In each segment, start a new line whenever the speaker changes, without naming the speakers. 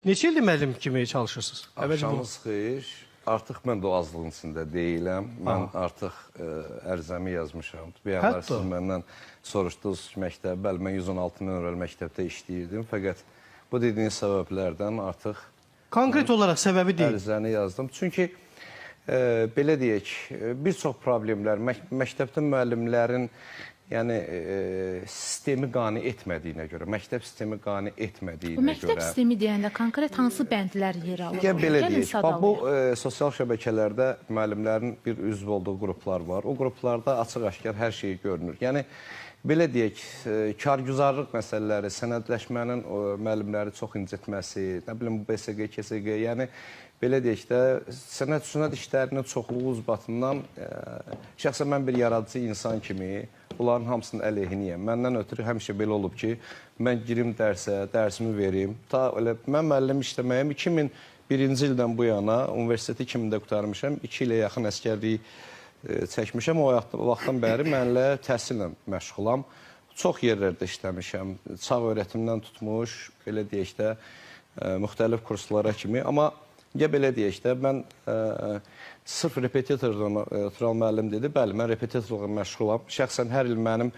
Neçə ildir müəllim kimi çalışırsınız?
Axşamınız xeyir. Artıq mən də o azlığın içində deyiləm. Mən artıq ərizəmi yazmışam. Bir anlar siz məndən soruşdunuz məktəb. Bəli, mən 116 nömrəli məktəbdə işləyirdim. Fəqət bu dediyiniz səbəblərdən artıq...
Konkret olaraq səbəbi deyil.
Ərizəni yazdım. Çünki belə deyək, bir çox problemlər məktəbdə müəllimlərin yəni sistemi qane etmədiyinə görə, məktəb sistemi qane etmədiyinə görə.
Bu məktəb sistemi deyəndə konkret hansı bəndlər yer alır?
Ya belə deyək, bax, bu sosial şəbəkələrdə müəllimlərin bir üzv olduğu qruplar var. O qruplarda açıq-aşkar hər şey görünür. Yəni belə deyək, kargüzarlıq məsələləri, sənədləşmənin müəllimləri çox incitməsi, nə bilim BSQ, KSQ, yəni belə deyək də, sənəd-sünəd işlərinin çoxluğu ucbatından şəxsən mən bir yaradıcı insan kimi bunların hamısının əleyhiniyəm. Məndən ötürü həmişə belə olub ki, mən girim dərsə, dərsimi verim. Ta elə mən müəllim işləməyim 2001-ci ildən bu yana universiteti 2000-də qurtarmışam, 2 ilə yaxın əsgərlik çəkmişəm. O vaxtdan bəri mənlə təhsillə məşğulam. Çox yerlərdə işləmişəm. Çağ öyrətimdən tutmuş, belə deyək də, müxtəlif kurslara kimi. Amma ya belə deyək də, mən sırf repetitordan Tural müəllim dedi, bəli, mən repetitorla məşğulam. Şəxsən hər il mənim,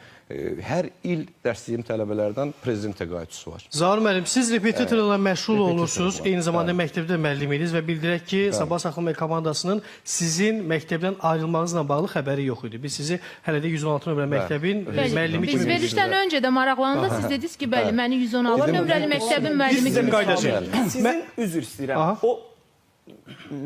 hər il dərsliyim tələbələrdən prezident təqaüdçüsü var.
Zaur müəllim, siz repetitorla məşğul olursunuz, eyni zamanda məktəbdə müəllim idiniz və bildirək ki, Sabah Saxlamaq komandasının sizin məktəbdən ayrılmağınızla bağlı xəbəri yox idi. Biz sizi hələ də 116 nömrəli məktəbin müəllimi kimi.
Biz verilişdən öncə də maraqlandı, siz dediniz ki, bəli, məni 116 nömrəli məktəbin müəllimi kimi.
Sizin üzr istəyirəm. O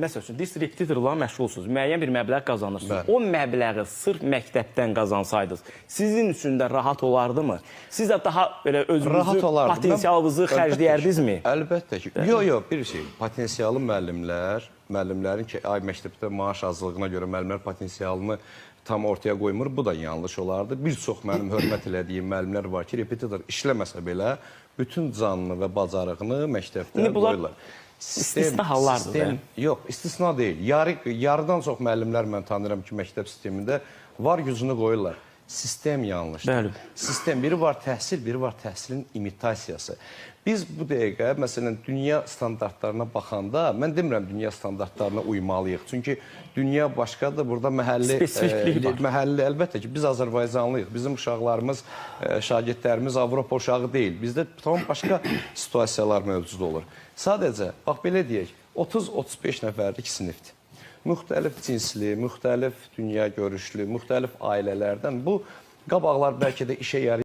məsəl üçün, deyirsiz, repetitorla məşğulsunuz, müəyyən bir məbləğ qazanırsınız. O məbləği sırf məktəbdən qazansaydınız, sizin üçün də rahat olardımı? Siz də daha belə özünüzü, potensialınızı xərcləyərdinizmi?
Əlbəttə ki. Yox, yox, bir şey. Potensialı müəllimlər, müəllimlərin ki, ay məktəbdə maaş azlığına görə müəllimlər potensialını tam ortaya qoymur. Bu da yanlış olardı. Bir çox mənim hörmət elədiyim müəllimlər var ki, repetitor işləməsə belə bütün canını və bacarığını məktəbdə qoyurlar.
İstisna hallardır.
Yox, istisna deyil. Yarıdan çox müəllimlər mən tanıyıram ki, məktəb sistemində var gücünü qoyurlar. Sistem yanlışdır. Sistem, biri var təhsil, biri var təhsilin imitasiyası. Biz bu dəqiqə, məsələn, dünya standartlarına baxanda, mən demirəm dünya standartlarına uymalıyıq. Çünki dünya başqadır, burada məhəlli, məhəlli, əlbəttə ki, biz Azərbaycanlıyıq. Bizim uşaqlarımız, şagirdlərimiz Avropa uşağı deyil. Bizdə tam başqa situasiyalar mövcud olur. Sadəcə, bax belə deyək, 30-35 nəfərlik sinifdir. Müxtəlif cinsli, müxtəlif dünya görüşlü, müxtəlif ailələrdən bu qabaqlar bəlkə də işə yarayır.